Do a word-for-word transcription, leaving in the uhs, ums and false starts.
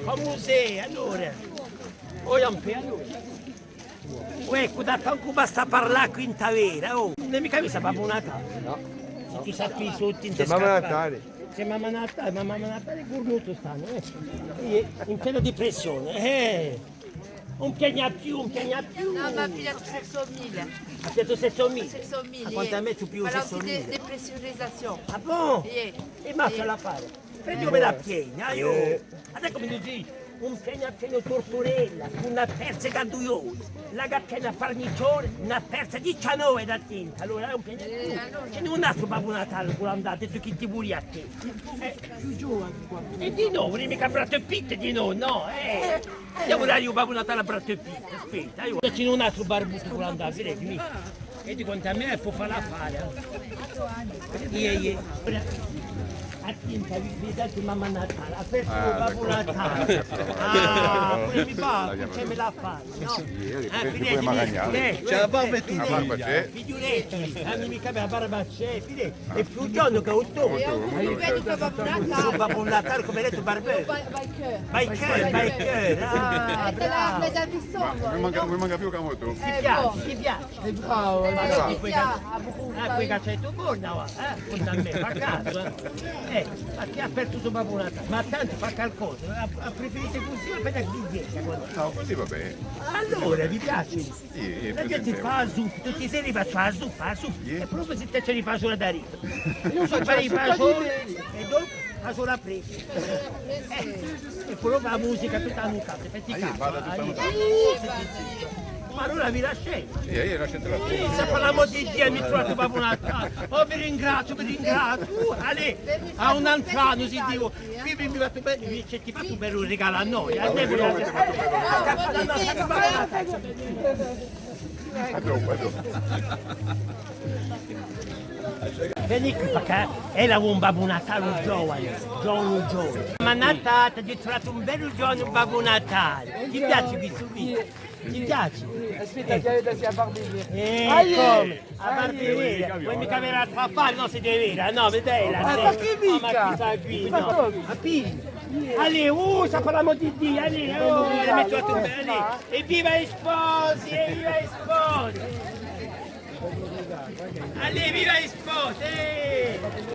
Cumu sè, allora? Oi, Ampè, allora. Uè, eccu, da tantu basta parlà quì in Tavera, oh. Ùn hè micca missa Babbu Natale. Nò. Tù sapii, sò tutti in... C'hè Mamma Natale. C'hè Mamma Natale, ma Mamma Natale hè curnutu st'annu, eh. Hè in piena dipressione, eh. Ùn piegna più, ùn piegna più. Nò, ma hà pigliatu sette mila. Hà pigliatu sette mila? Sette mila, eh. Ma quant'è, mettu più sette mila? Dépressurisation. Ah bon? Iè. È ma falla fà. Prendi cum'ella piegna, aiò. Guarda cum'è tù dì, ùn piegna più torturella, ùn hà persu candui ovi, l'hà piegna parmigione, n'hà persu diciannove da tinta, allora ùn piegna più. Ci n'hè un altru Babbu Natale, quale hè andatu, tù chì ti vulia à tè? Eh, più giovanu quantu. È dinò, voli micca Brad Pitt, dinò, nò, eh. Eiu vulia eiu Babbu Natale à Brad Pitt, aspetta, eiu. Ci n'hè un altru barbutu quale hè andatu, vedi, mì. È di quant'è à mè, è po falla fà. Iè, iè. Attenta, vi, vi date Mamma Natale, apertu Babbu Natale. Ah, pure mi pare, ùn ci hè micca da fà, nò? Eh, videte, videte. Ci hè a barba è tuttu. A barba ci hè. Figliuletti, ùn hè micca a barba ci hè, videte. Hè più ghjovanu chè u to. È u, u, u Babbu Natale, cum'ellu hè, u barbè? Biker. Biker, biker. Ah, bravu. Ma, mi manca, mi manca più chè u to. Ti piace, ti piace. Hè bravu, hè bravu. Ah, quì chì ci hè u to, guarda, eh? Quant'è à mè, par casu, eh? Eh, ma ti hà apertu u to Babbu Natale. Ma tantu fà qualcosa, hà, hà preferutu cusì, o appena chì... Nò, cusì và bè. Allora, vi piace? Iè, iè, la ghjente fà a suppa, tutti i seri facciu a suppa, a suppa. Iè. È propiu si ti ci fai a suppa da rì. Eiu sò... Fai a suppa, è dopu a suppa après. Eh, è po a musica tutta annutata, per ti... Ah, iè, vada tutta annutata. Ma allora vi lasciate. Iè, iè, lasciate là. Iè, s'è par l'amor di Diu, mi trovate Babbu Natale. Oh, vi ringraziu, vi ringraziu. Allez, à un altru annu, si Diu. Quì vi, vi fate bè, vi, ci fate un bellu rigalu à noi, eh? Veni quì, perchè ellu hè un Babbu Natale ghjovanu, ghjovanu, ghjovanu. Ma Natale, t'aghju trovatu un bellu ghjovanu Babbu Natale. Ti piace questu quì? Ti piace? Aspetta, chì avete a barba vera. Eh, come? A barba vera. Poi micca avè l'altra faccia, nò, site vera, nò, videte, ah, ma chì micca? Ma chì fai quì, nò? Ma come? Capì? Allez, oh, s'è par l'amor di Diu, allez, oh, allez, mettiti bè, allez. Evviva i sposi, evviva i sposi. Allez, viva i sposi, eh!